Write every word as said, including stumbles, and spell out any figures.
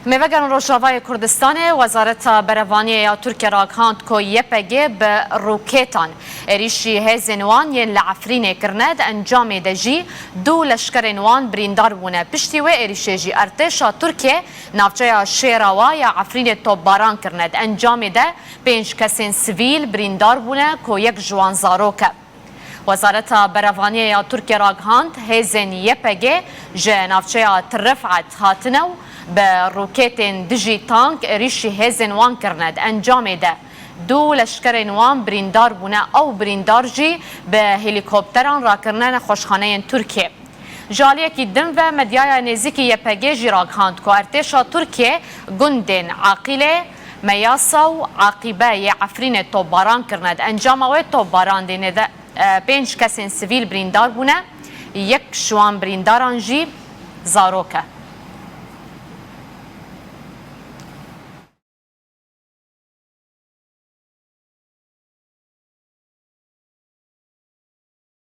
Mêvegerên Rojavayê Kurdistanê, Wezareta Berevaniyê ya Tirkiye ragihand ku Y P G bi rokêtan êrîşî hêzên wan yên li Efrînê kirine, di encamê de jî du leşkerên wan birîndar bûne. Piştî wê êrîşê jî artêşa Tirkiye navçeya Şêrawa ya Efrînê topbaran kirine. Di encamê de pênc kesên sivîl birîndar bûne ku yek ji wan zarok e. Wezareta Berevaniyê ya Tirkiye ragihand, hêzên Y P G ji navçeya Tirifet hatine û bi roketên dijî tank êrîşî hêzên wan kirine. Di encamê de du leşkerên wan birîndar bûne. Ew birîndar jî bi helîkopteran rakirine nexweşxaneyên Tirkiye. Ji aliyekî din ve medyaya nêzîkî Y P G jî ragihand ku artêşa Tirkiye gundên Aqîlê, Meyasa û Aqîbe yê Efrînê topbaran kirine. Di encama wê topbarandinê de, e, pênc kesên sivîl birîndar bûne, yek ji wan birîndaran jî zarok e.